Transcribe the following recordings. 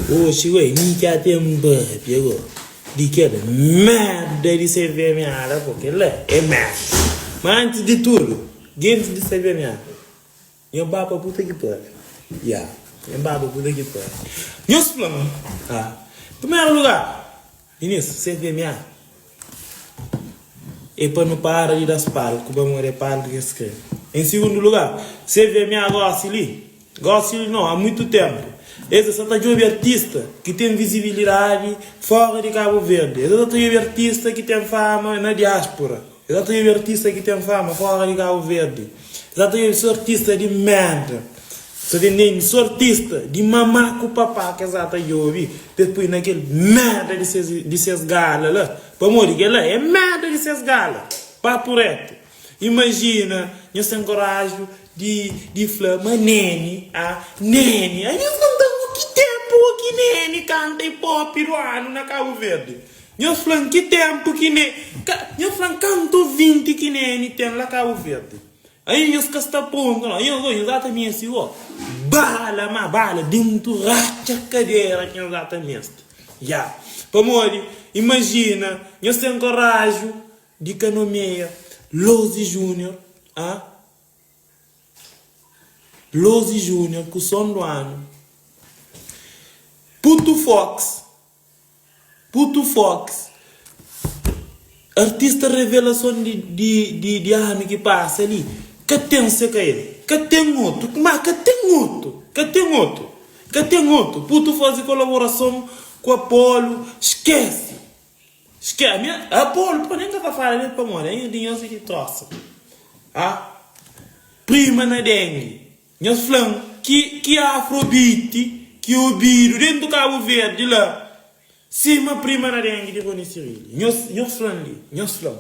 Oxi ué, mi ka ten papia go di kel merda di CVMA la po, kel la é merda. Ma antis di tudu, gentis di CVMA, nho ba pa puta ki pariu. Ya, nho ba pa puta ki pariu. Nhos fla-m, ah, primeru lugar, minis, CVMA é pa nu para di da-s palku pamodi é palku ki es kre. En sigundu lugar, CVMA gosi li, Gosi no, há muitu tempu es sa ta djobe artista ki ten vizibilidadi fora di Kabu Verdi, es sa ta djobe artista ki ten fama na diaspora, es sa ta djobe artista ki ten fama fora di Kabu Verdi, es sa ta djobe so artista di merda, sa ta ntende? So artista di mamá ku papá ki es sa ta djobe pa es pui na kel merda di ses di ses gala la, pamodi kel la é merda di ses gala, papu retu. Imajina nhos ten koraju di di fla ma Neni a Neni a nhos konta-m ku ki tenpu o ki Neni kanta hip hop do anu na Kabu Verdi nhos fla-m ki tenpu ki Ne ka nhos fla-m kantu ovinti ki Neni ten la Kabu Verdi ai nhos ka sta prontu no nhos nhos ata meste o bala ma bala dentu ratxa kadera ki nhos ata meste ya pamodi imajina nhos ten koraju Di ka nomea Lozi Junior a Lozi Junior ku son do anu Putu Fox Putu Fox Artista revelason di di di di anu ki pasa li ka ten se ka el ka ten otu ma ka ten otu ka ten otu ka ten otu Putu faze kolaborason ku Apolo skese Ske ami Apolo pô nen ka ta fala del pamodi ainda di nhos é di trosa ah prima na dengue nhos flan ki ki afrobeat ki obidu dentu Cabo Verde la sima prima na dengue di Rony Cirilli nhos nhos flan li nhos flan.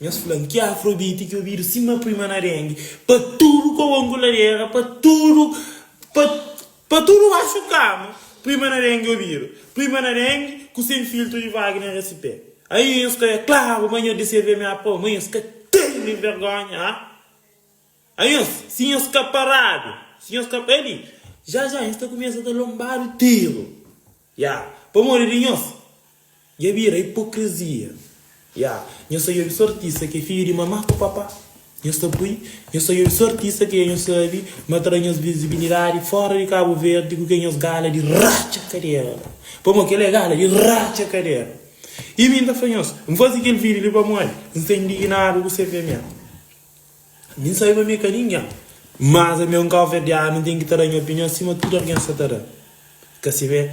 Nhos fla-m ki afrobiti ki obidu sima prima na dengue Pa tudu kobon ku ladera Pa tudu pa pa tudu baxu kama Prima na dengue obidu Prima na dengue ku sen filtru di Wagner SP Aí nhos ka é klaru ma nhos di CVMA pa ma nhos ka ten vergonha ah Anhos si nhos ka paradu si nhos ka eli já já nhos ta kumesa ta lonbadu tiru ya pamodi di nhos Dja bira ipokrizia. Ya, nhos ta djobe so artista ki é fidju di mamá ku papá. Nhos ta pui, nhos ta djobe so artista ki nhos sabe ma ta da nhos vizibilidadi fora di Kabu Verdi ku ke nhos gala di ratxa kadera la. Pamodi kel-la é gala di ratxa kadera. I mi N ta fla nhos, N faze kel vídiu li pamodi N sta indignadu ku CVMA. Mi N sabe ma mi é ka ningen, mas ami é un kauverdianu, N ten ki ta da nha opinion sima tudu algen sa ta da. Ka sibe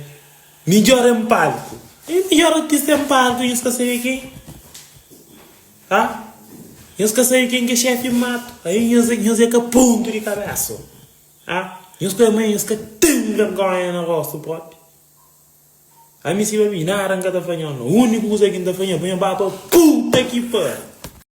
midjor en palku. E midjor artista en palku nhos ka sabe ken? Ha? Nhos ka sabe ken ki é xefi matu? Aí nhos nhos é ka pontu di kabesa. Ha? Nhos ka ma nhos ka ten vergonha na rostu propi. Ami si pa mi nada N ka ta fla nho no. Uniku kuza ki N ta fla nho pa nho ba pa puta ki pariu.